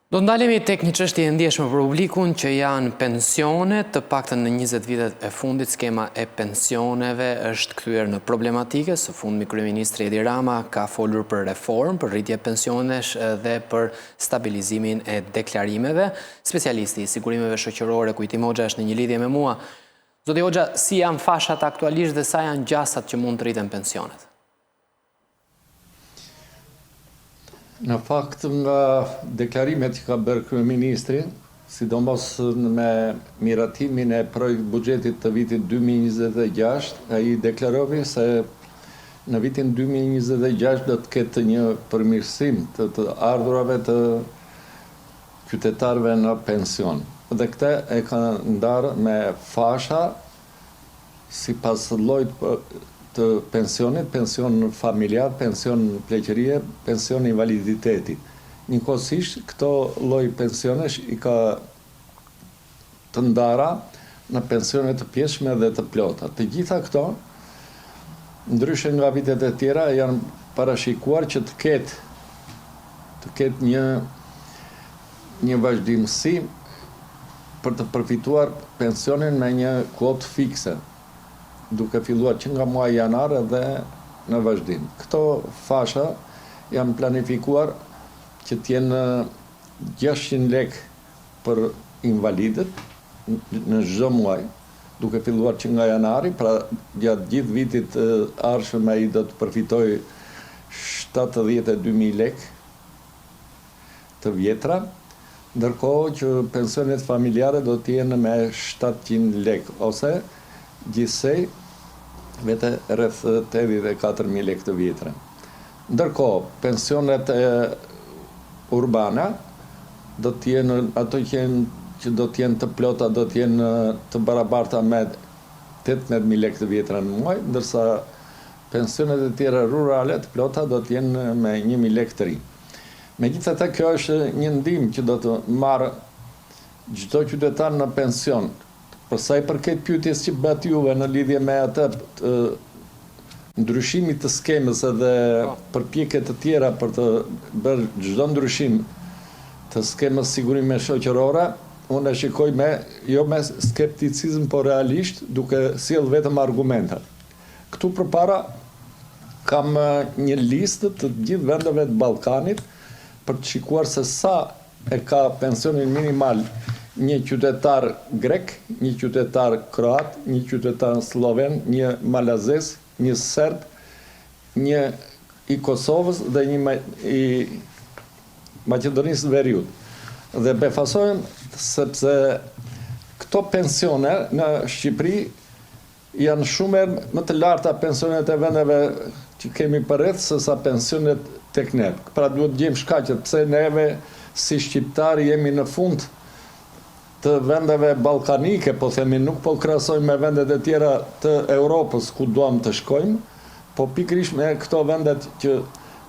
Do të ndalemi tek një çështje e ndjeshme për publikun që janë pensionet, të paktën në 20 vitet e fundit skema e pensioneve është kthyer në problematike. Së fundmi kryeministri Edi Rama ka folur për reformë, për rritje pensionesh dhe për stabilizimin e deklarimeve. Specialisti i sigurimeve shoqërore Kujtim Hoxha është në një lidhje me mua. Zoti Hoxha, si janë fashat aktualisht dhe sa janë gjasat që mund të rriten pensionet? Në fakt nga deklarimet që ka bërë kryeministri, sidomos me miratimin e projektbuxhetit të vitit 2026, ai deklaroi se në vitin 2026 do të ketë një përmirësim të të ardhurave të qytetarëve në pension. Dhe këtë e ka ndarë me fasha sipas llojit të pensionit, pension familjar, pension pleqërie, pension invaliditeti. Njëkohësisht, këto lloj pensionesh i ka të ndara në pensione të pjesshme dhe të plota. Të gjitha këto, ndryshe nga vitet e tjera, janë parashikuar që të ketë të ketë një një vazhdimësi për të përfituar pensionin me një kuotë fikse, duke filluar që nga muaji janar edhe në vazhdim. Këto fasha janë planifikuar që të jenë 600 lekë për invalidët në çdo muaj, duke filluar që nga janari, pra gjatë gjithë vitit të ardhshëm ai do të përfitojë 72.000 lekë të vjetra, ndërkohë që pensionet familjare do të jenë me 700 lekë ose gjithsej vete rreth 84.000 lekë të vjetra. Ndërkohë, pensionet urbane do të jenë ato që jenë që do të jenë të plota do të jenë të barabarta me 18.000 lekë të vjetra në muaj, ndërsa pensionet e tjera rurale të plota do të jenë me 1.000 lekë të rinj. Megjithatë, kjo është një ndihmë që do të marrë çdo qytetar në pension. Për sa i përket pyetjes që bëtë juve në lidhje me atë të ndryshimit të skemës edhe përpjekje të tjera për të bërë çdo ndryshim të skemës sigurime shoqërore, unë e shikoj me jo me skepticizëm, por realisht duke sjellë vetëm argumentat. Këtu përpara kam një listë të gjithë vendeve të Ballkanit për të shikuar se sa e ka pensionin minimal një qytetar grek, një qytetar kroat, një qytetar slloven, një malazez, një serb, një i Kosovës dhe një i Maqedonisë së Veriut. Dhe befasohem sepse këto pensione në Shqipëri Janë shumë herë më të larta pensionet e vendeve që kemi përreth sesa pensionet tek ne. Pra duhet të gjejmë shkaqet pse neve si shqiptarë jemi në fund të vendeve ballkanike, po themi nuk po krahasojmë me vendet e tjera të Europës ku duam të shkojmë, po pikërisht me këto vendet që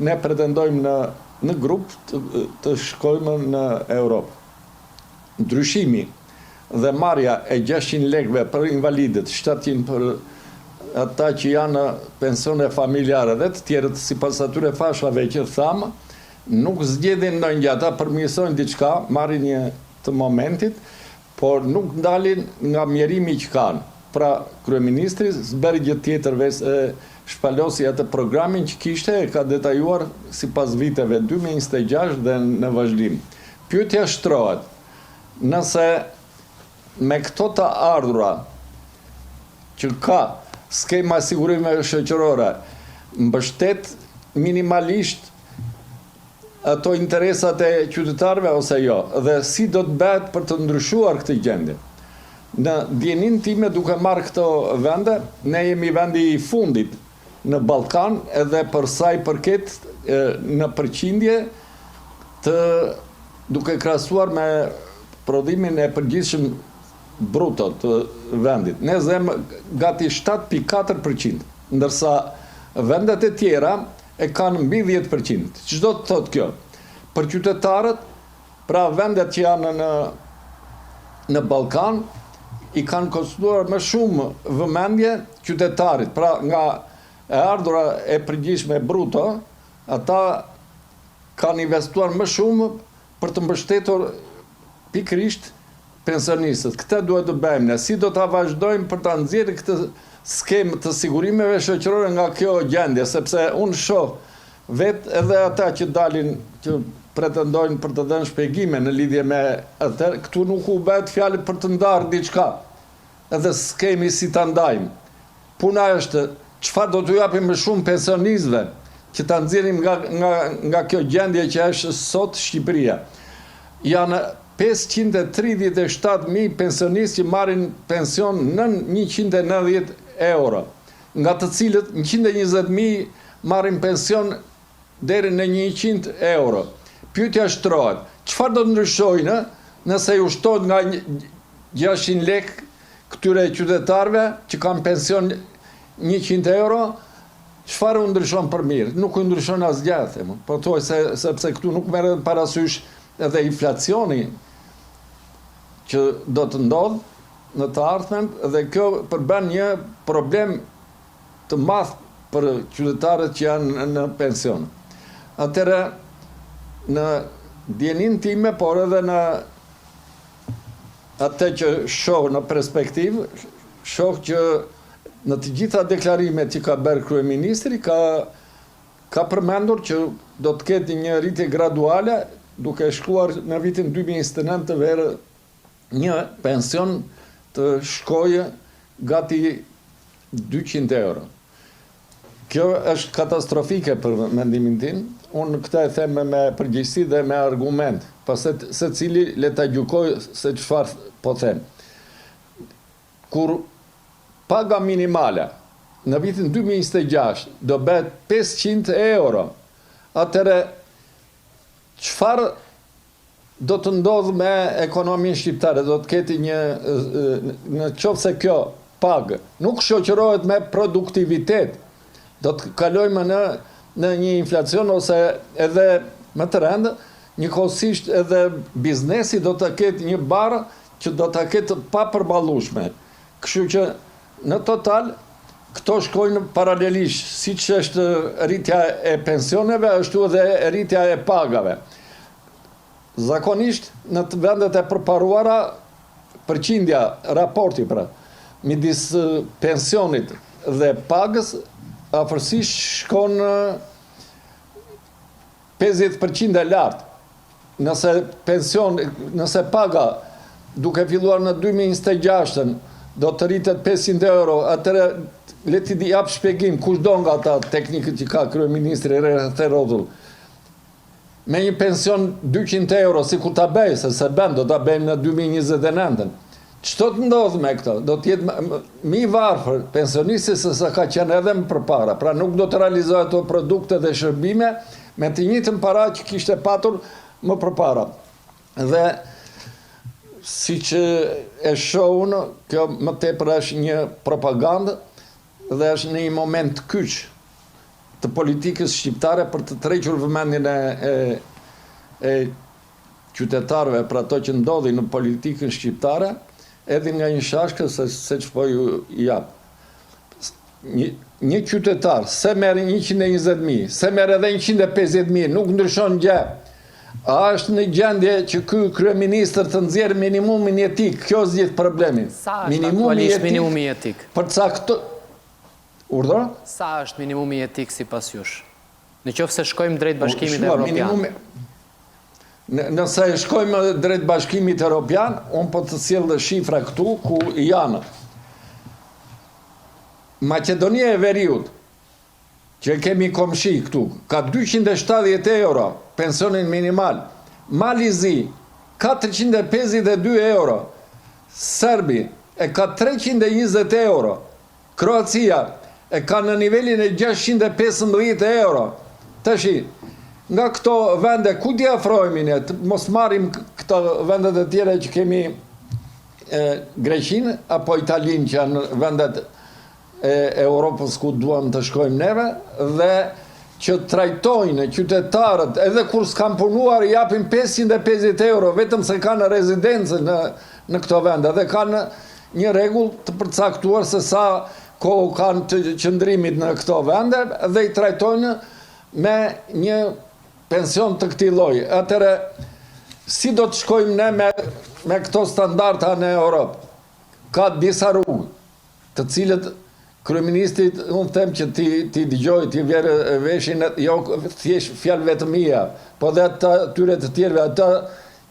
ne pretendojmë në në grup të, të shkojmë në Europë. Ndryshimi dhe marrja e 600 lekëve për invalidët, 700 për ata që janë në pensione familjare dhe të tjerët sipas atyre fashave që thamë, nuk zgjidhin ndonjë gjë, ata përmirësojnë diçka, marrin një të momentit, por nuk ndalin nga mjerimi që kanë. Pra, kryeministri s'bëri gjë tjetër veç shpalosi atë programin që kishte e ka detajuar sipas viteve 2026 dhe në vazhdim. Pyetja shtrohet, nëse me këto të ardhura që ka skema e sigurimeve shoqërore mbështet minimalisht ato interesat e qytetarëve ose jo dhe si do të bëhet për të ndryshuar këtë gjendje. Në dijeninë time duke marrë këto vende, ne jemi vendi i fundit në Ballkan edhe për sa i përket në përqindje të duke krahasuar me prodhimin e përgjithshëm bruto të vendit. Ne zëmë gati 7.4%, ndërsa vendet e tjera e kanë mbi 10%. Ç'do të thotë kjo? Për qytetarët, pra vendet që janë në në Ballkan i kanë kushtuar më shumë vëmendje qytetarit, pra nga e ardhura e përgjithshme bruto, ata kanë investuar më shumë për të mbështetur pikërisht pensionistët. Këtë duhet të bëjmë ne. Si do ta vazhdojmë për ta nxjerrë këtë skemë të sigurimeve shoqërore nga kjo gjendje, sepse unë shoh vetë edhe ata që dalin që pretendojnë për të dhënë shpjegime në lidhje me atë, këtu nuk u bëhet fjalë për të ndarë diçka. Edhe s'kemi si ta ndajmë. Puna është çfarë do t'u japim më shumë pensionistëve që ta nxjerrim nga nga nga kjo gjendje që është sot Shqipëria. Janë 537 mijë pensionistë që marrin pension nën 190 euro, nga të cilët 120.000 marrin pension deri në 100 euro. Pyetja shtrohet, çfarë do të ndryshojnë nëse ju shtohet nga 600 lek këtyre qytetarëve që kanë pension 100 euro, çfarë u ndryshon për mirë? Nuk u ndryshon asgjë, them. Po thuaj se sepse këtu nuk merret parasysh edhe inflacioni që do të ndodhë në të ardhmen dhe kjo përbën një problem të madh për qytetarët që janë në pension. Atëherë në dijeninë time, por edhe në atë që shoh në perspektivë, shoh që në të gjitha deklarimet që ka bërë kryeministri ka ka përmendur që do të ketë një rritje graduale duke shkuar në vitin 2029 të verë një pension të shkojë gati 200 euro. Kjo është katastrofike për mendimin tim. Unë këtë e them me përgjegjësi dhe me argument, pastaj secili le ta gjykojë se çfarë po them. Kur paga minimale në vitin 2026 do bëhet 500 euro, atëherë çfarë do të ndodhë me ekonominë shqiptare, do të ketë një, në qoftë se kjo pagë nuk shoqërohet me produktivitet, do të kalojmë në, në një inflacion ose edhe më të rëndë, njëkohësisht edhe biznesi do të ketë një barrë që do të ketë papërballueshme. Kështu që në total këto shkojnë paralelisht, siç është rritja e pensioneve, ashtu edhe rritja e pagave. Zakonisht në të vendet e përparuara përqindja, raporti pra, midis pensionit dhe pagës afërsisht shkon 50% e lartë. Nëse pension, nëse paga duke filluar në 2026-ën do të rritet 500 euro, atëherë le t'i jap shpjegim kush do nga ata teknikët që ka kryeministri rreth e rrotull. Me një pension 200 euro, si kur ta bëj, se se bën, do ta bëjmë në 2029-ën. Ç'do të ndodhë me këto? Do të jetë më i varfër pensionisti se sa ka qenë edhe më përpara. Pra nuk do të realizojë ato produkte dhe shërbime me të njëjtën para që kishte patur më përpara. Dhe siç e shoh unë, kjo më tepër është një propagandë dhe është në një moment kyç të politikës shqiptare për të tërhequr vëmendjen e, e, e qytetarëve për ato që ndodhin në politikën shqiptare, edhe nga një shashkë se, se që po ju jap. Një, një qytetar, se merr 120.000, se merr edhe 150.000, nuk ndryshon gjë. A është në gjendje që ky kryeministër të nxjerrë minimumin jetik? Kjo zgjidh problemin. Sa është aktualisht minimumi jetik? Për cakto Urdhëro? Sa është minimumi jetik sipas jush? Në qoftë se shkojmë drejt Bashkimit Evropian. Minimumi Nëse shkojmë drejt Bashkimit Evropian, unë po të sjell shifra këtu ku janë. Maqedonia e Veriut, që kemi komshi këtu, ka 270 euro pensionin minimal. Mali Zi, 452 euro. Serbi e ka 320 euro. Kroacia e ka në nivelin e 615 euro. Tashi, nga këto vende, ku t'i afrohemi ne, të mos marrim këto vendet e tjera që kemi e, Greqinë apo Italinë që janë vendet e Europës ku duam të shkojmë neve dhe që trajtojnë qytetarët edhe kur s'kan punuar i japin 550 euro vetëm se kanë rezidencë në në këto vende dhe kanë një rregull të përcaktuar se sa kohë kanë të qëndrimit në këto vende dhe i trajtojnë me një pension të këtij lloji. Atëherë. Si do të shkojmë ne me me këto standarda në Europë? Ka disa rrugë, të cilët kryeministrit unë them që t'i t'i dëgjojë, t'i vjerë veshin jo thjesht fjalëve të mia, po dhe të atyre të tjerëve, ata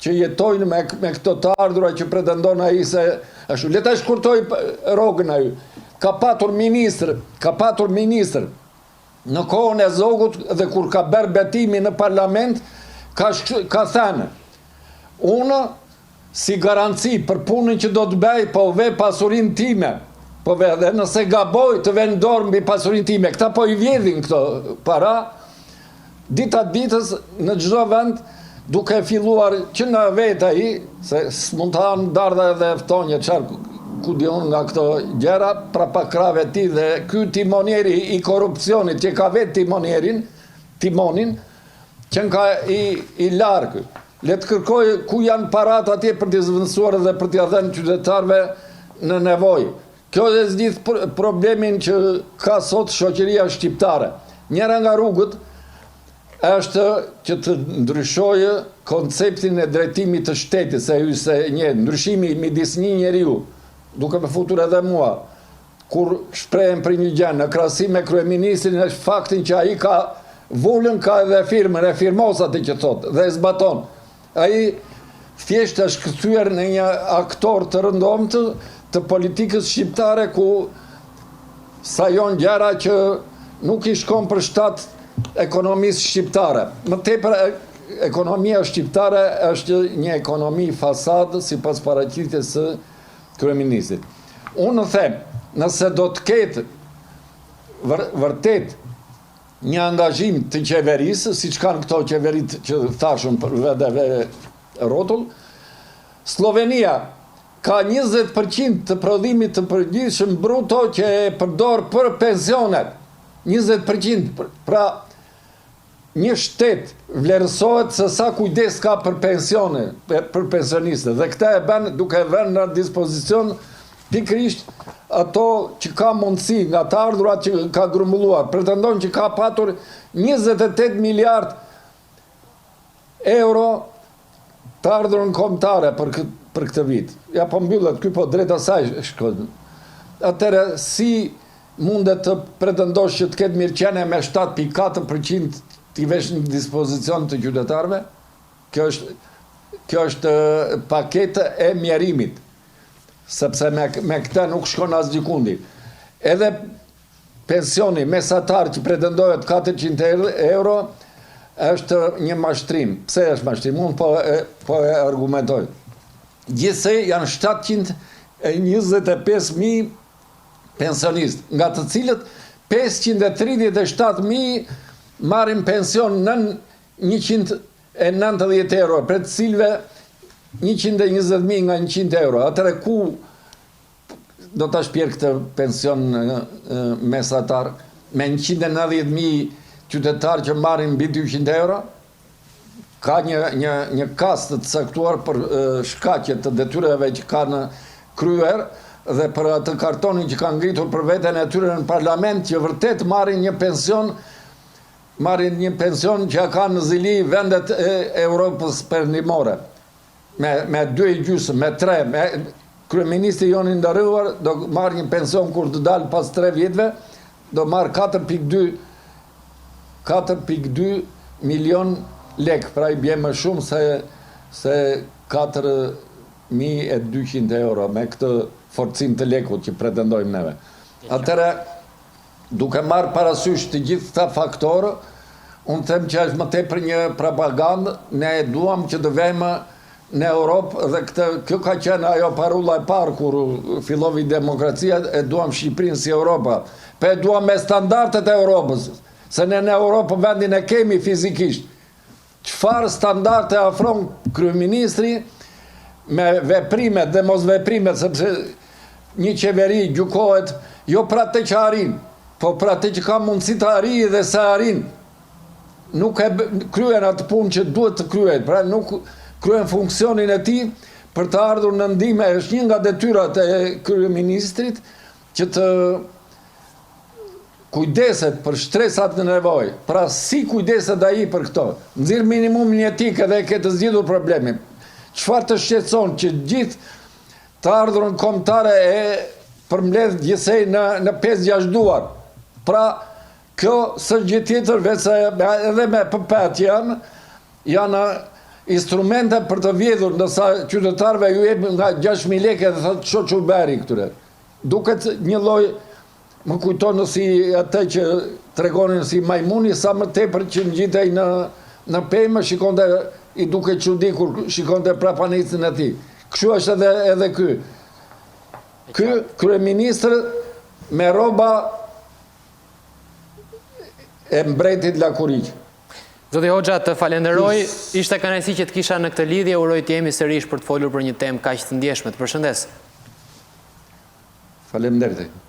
që jetojnë me me këto të ardhura që pretendon ai se ashtu. Le ta shkurtojë rrogën ai. Ka patur ministër, ka patur ministër në kohën e Zogut dhe kur ka bërë betimin në parlament, ka ka thënë unë si garanci për punën që do të bëj, po ve pasurinë time. Po ve dhe nëse gaboj të venë dorë mbi pasurinë time. Këta po i vjedhin këto para dita ditës në çdo vend duke filluar që nga vetë ai, se s'mund të hanë dardha edhe ftonje, çfarë ku di unë nga këto gjëra, prapa krahëve të tij dhe ky timonieri i korrupsionit që ka vetë timonierin, timonin, qenka i, i larë. Le të kërkojë ku janë paratë atje për t'i zëvendësuar dhe për t'ia dhënë qytetarëve në nevojë. Kjo e zgjidh problemin që ka sot shoqëria shqiptare. Njëra nga rrugët është që të ndryshojë konceptin e drejtimit të shtetit, se se një ndryshimi midis një njeriu, duke më futur edhe mua, kur shprehem për një gjë në krahasim me kryeministrin është faktin që ai ka vulën, ka edhe firmën, e firmos atë që thotë dhe e zbaton. Ai thjesht është kthyer në një aktor të rëndomtë të politikës shqiptare ku sajon gjëra që nuk i shkon për shtat ekonomisë shqiptare. Më tepër ekonomia shqiptare është një ekonomi fasadë sipas paraqitjes së kryeministrit. Unë them, nëse do të ketë vërtet një angazhim të qeverisë, siç kanë këto qeveritë që thashë për vete rrotull, Sllovenia ka 20% të prodhimit të përgjithshëm bruto që e përdor për pensionet. 20%, pra një shtet vlerësohet se sa kujdes ka për pensione, për pensionistët dhe këtë e bën duke vënë në dispozicion pikërisht ato që ka mundësi nga të ardhurat që ka grumbulluar. Pretendon që ka patur 28 miliard euro të ardhurën kombëtare për këtë për këtë vit. Ja po mbyllet ky po drejt asaj shkon. Atëherë si mundet të pretendosh që të ketë mirëqenie me 7.4% t'i vesh në dispozicion të qytetarëve? Kjo është kjo është paketë e mjerimit, sepse me me këtë nuk shkon asgjëkundi. Edhe Pensioni mesatar që pretendohet 400 euro është një mashtrim. Pse është mashtrim? Unë po e, po e argumentoj. Gjithsej janë 725.000 pensionistë, nga të cilët 537.000 marrin pension nën 190 euro, prej të cilëve 120.000 nga 100 euro. Atëherë ku do ta shpjerë këtë pension mesatar me 190.000 qytetarë që marrin mbi 200 euro? Ka një, një, një kastë të caktuar për shkaqe të detyrave që kanë kryer dhe për atë kartonin që kanë ngritur për veten e tyre në parlament që vërtet marrin një pension marrin një pension që kanë në zili vendet e Europës Perëndimore. Me me dy e gjysmë, me tre, me kryeministri jonë i nderuar do marrë një pension kur të dalë pas tre vjetëve, do marrë 4.2 4.2 milion lek, pra i bie më shumë se se 4200 euro me këtë forcim të lekut që pretendojmë neve. Atëherë Duke marrë parasysh të gjithë këta faktorë, unë them që është më tepër një propagandë, ne e duam që të vejmë në Europë dhe këtë, kjo ka qenë ajo parulla e parë kur filloi demokracia, e duam Shqipërinë si Europa. Po e duam me standardet e Europës, se ne në Europë vendin e kemi fizikisht. Çfarë standarde afron kryeministri me veprimet dhe mosveprimet, sepse një qeveri gjykohet jo për atë që arrin, po për atë që ka mundësi të arrijë dhe s'e arrin. Nuk e kryen atë punë që duhet të kryhet, pra nuk kryen funksionin e tij për të ardhur në ndihmë, është një nga detyrat e kryeministrit që të. Kujdeset për shtresat në nevojë. Pra si kujdeset ai për këto? Nxirr minimumin jetik edhe e ke të zgjidhur problemin. Çfarë të shqetëson që gjithë të ardhurën kombëtare e përmbledh gjithsej në në 5-6 duar. Pra kjo s'është gjë tjetër veçse edhe me PP që janë janë instrumente për të vjedhur, ndërsa qytetarëve ju jep nga 6000 lekë dhe thotë shoh ç'u bëri këtyre. Duket një lloj Më kujton si atë që tregonin si majmuni sa më tepër që ngjitej në në pemë shikonte i dukej çudi kur shikonte prapanicën e tij. Kështu është edhe edhe ky. Ky kryeministër me rroba e mbretit lakuriq. Zoti Hoxha, të falenderoj. Ishte kënaqësi që të kisha në këtë lidhje. Uroj të jemi sërish për të folur për një temë kaq të ndjeshme. Të përshëndes. Faleminderit.